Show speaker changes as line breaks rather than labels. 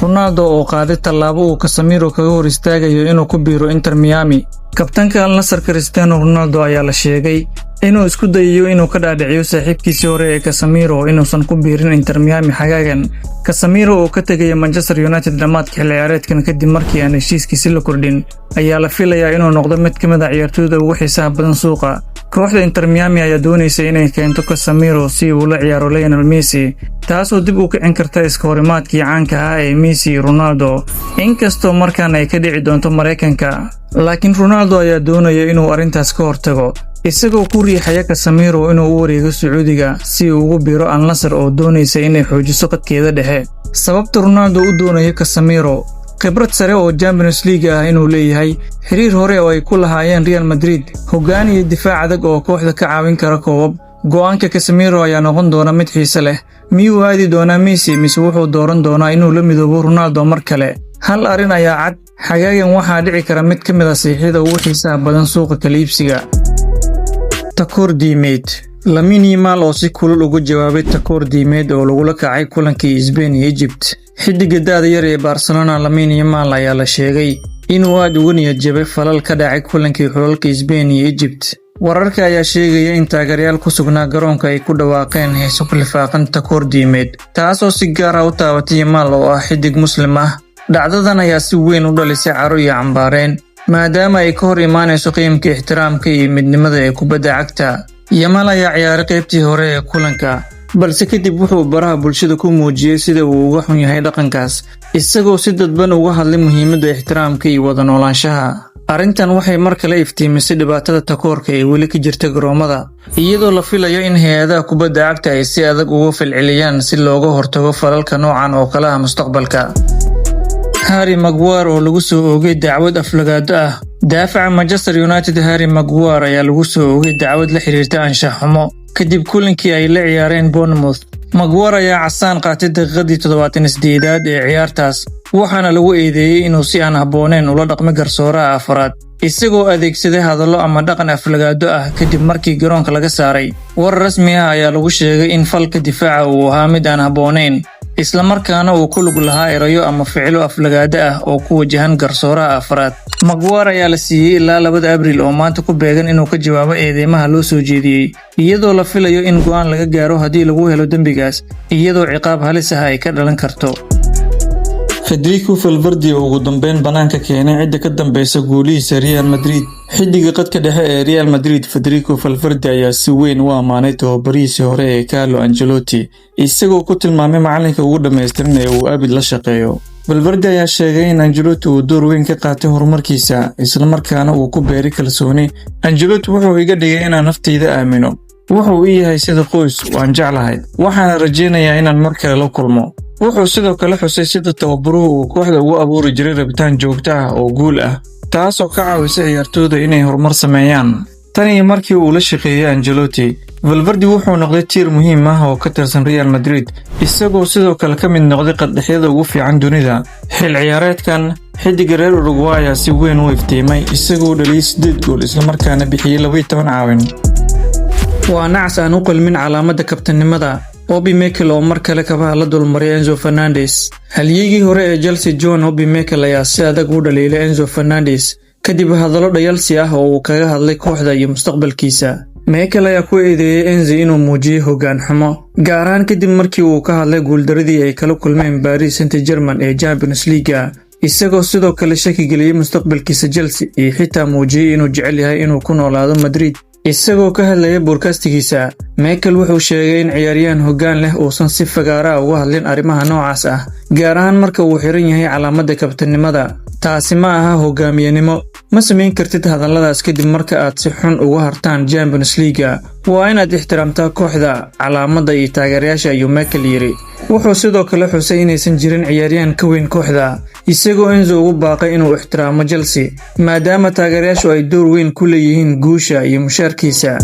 Ronaldo oo qaaday tallaabo uu Casemiro kaga hor istaagayo inuu ku biiro Inter Miami. Kabtanka Al Nassr Cristiano Ronaldo ayaa la sheegay inuu isku dayayo inuu ka dhaadhiciyo saaxiibkiisii hore ee Casemiro inuusan ku biirin Inter Miami xagaagan. Casemiro oo ka tegaya Manchester United dhammaadka xilli ciyaareedkan kadib markii aan heshiiskiisi la kordhin ayaa la filayaa inuu noqdo mid ka mid ah ciyaartoyda ugu xiisaha badan suuqa. Kooxda Inter Miami ayaa doonaysa inay keento Casemiro si uu la ciyaaro Lionel Messi, taasoo dib u kicin karta iska horimaadkii caanka ahaa ee Messi iyo Ronaldo, inkastoo markan ay ka dhici doonto Maraykanka. Laakiin Ronaldo ayaa doonaya inuu arrintaas ka hortago, isagoo ku riixaya Casemiro inuu u wareego Sacuudiga si uu ugu biiro Al Nassr oo doonaysa inay xoojiso qadkeeda dhexe. Sababta Ronaldo u doonayo Casemiro: khibrad sare oo Champions League ah inuu leeyahay, xiriir hore oo ay ku lahaayeen Real Madrid, hoggaan iyo difaac adag oo kooxda ka caawin kara koobab. Go'aanka Casemiro ayaa noqon doona mid xiise leh. Miyuu aadi doonaa Messi mise wuxuu dooran doonaa inuu la midoobo Ronaldo mar kale? Hal arrin ayaa cad: xagaagan waxaa dhici kara mid ka mid ah saxiixyada ugu xiisaha badan suuqa kala iibsiga. Takoor diimeed. Lamine Yamal oo si kulul uga jawaabay takoor diimeed oo lagula kacay kulankii Spain iyo Egypt. Xiddiga da'da yar ee Barcelona Lamine Yamal ayaa la sheegay inuu aad uga niyad jabay falal ka dhacay kulankii xulalka Spain iyo Egypt. Wararka ayaa sheegaya in taageerayaal ku sugnaa garoonka ay ku dhawaaqeen heeso ku lifaaqan takoor diimeed, taasoo si gaar ah u taabatay Yamal oo ah xiddig Muslim ah. Dhacdadan ayaa si weyn u dhalisay caro iyo cambaareen, maadaama ay ka hor imaanayso qiimka ixtiraamka iyo midnimada ee kubadda cagta. Yamal ayaa ciyaaray qaybtii hore ee kulanka, balse kadib wuxuu baraha bulshada ku muujiyey sida uu uga xun yahay dhaqankaas, isagoo si dadban uga hadlay muhiimadda ixtiraamka iyo wada noolaanshaha. Arrintan waxay mar kale iftiimisay dhibaatada takoorka ee weli ka jirta garoomada, iyadoo la filayo in hay'adaha kubadda cagta ay si adag uga falceliyaan si looga hortago falalka noocan oo kale ah mustaqbalka. Harry Maguire oo lagu soo oogay dacwad aflagaado ah. Daafaca Manchester United Harry Maguire ayaa lagu soo oogay dacwad la xiriirta anshax xumo kadib kulankii ay la ciyaareen Bournemouth. Maguire ayaa casaan qaatay daqiiqadii 78aad ee ciyaartaas, waxaana lagu eedeeyey inuu si aan habbooneyn ula dhaqmay garsooraha afraad, isagoo adeegsaday hadallo ama dhaqan aflagaado ah kadib markii garoonka laga saaray. War rasmi ah ayaa lagu sheegay in falka difaaca uu ahaa mid aan habbooneyn, isla markaana uu ku lug lahaa erayo ama ficilo aflagaado ah oo ku wajahan garsooraha afraad. Maguire ayaa la siiyey ilaa 2da Abriil oo maanta ku beegan inuu ka jawaabo eedeymaha loo soo jeediyey, iyadoo la filayo in go'aan laga gaaro haddii lagu helo dembigaas, iyadoo ciqaab halis ah ay ka dhalan karto. Federico Valverde oo ugu dambeyn banaanka keenay cidda ka dambeysa guulihiisa Real Madrid. Xiddiga khadka dhexe ee Real Madrid Federico Valverde ayaa si weyn u ammaanay tababarihiisii hore ee Carlo Ancelotti, isagoo ku tilmaamay macalinka ugu dhammaystiran ee uu abid la shaqeeyo. Valverde ayaa sheegay in Ancelotti uu door weyn ka qaatay horumarkiisa, isla markaana uu ku beeray kalsooni. "Ancelotti wuxuu iga dhigay inaan naftayda aamino. Wuxuu ii yahay sida qoys, waan jeclahay. Waxaana rajaynayaa inaan mar kale la kulmo." Wuxuu sidoo kale xusay sida tababaruhu uu kooxda ugu abuuri jiray rabitaan joogto ah oo guul ah, taasoo ka caawisa ciyaartooyda inay horumar sameeyaan. Tan iyo markii uu la shaqeeyey Ancelotti, Valverde wuxuu noqday tiir muhiim ah oo ka tirsan Real Madrid, isagoo sidoo kale ka mid noqday qaddhexyada ugu fiican dunida. Xil ciyaareedkan, xiddiga reer Uruguay ayaa si weyn u iftiimay, isagoo dhaliyay 8 gool islamarkaana bixiyey 12 caawin. Waa nacas aan u qalmin calaamadda kabtanimada. Obi Mikel oo mar kale kabaha la dulmaray Enzo Fernandez. Halyeygii hore ee Chelsea John Obi Mikel ayaa si adag u dhaliilay Enzo Fernandez kadib hadallo dhayalsi ah oo uu kaga hadlay kooxda iyo mustaqbalkiisa. Mikel ayaa ku eedeeyey Enzo inuu muujiyey hoggaan xumo, gaar ahaan kadib markii uu ka hadlay guuldaradii ay kala kulmeen Paris Saint-Germain ee Champions League, isagoo sidoo kale shaki geliyey mustaqbalkiisa Chelsea iyo xitaa muujiyey inuu jecel yahay inuu ku noolaado Madrid. Isagoo ka hadlaya podcast-igiisa, Mikel wuxuu sheegay in ciyaaryahan hoggaan leh uusan si fagaara ah uga hadlin arrimaha noocaas ah, gaar ahaan marka uu xiran yahay calaamadda kabtanimada. "Taasi ma aha hogaamiyenimo. Ma samayn kartid hadalladaas kadib marka aad si xun uga hartaan Champions League. Waa inaad ixtiraamtaa kooxda, calaamadda iyo taageerayaasha," ayuu Mikel yidhi. Wuxuu sidoo kale xusay inaysan jirin ciyaaryahan ka weyn kooxda, isagoo Enzo ugu baaqay inuu ixtiraamo Chelsea, maadaama taageerayaashu ay door weyn ku leeyihiin guusha iyo mushaarkiisa.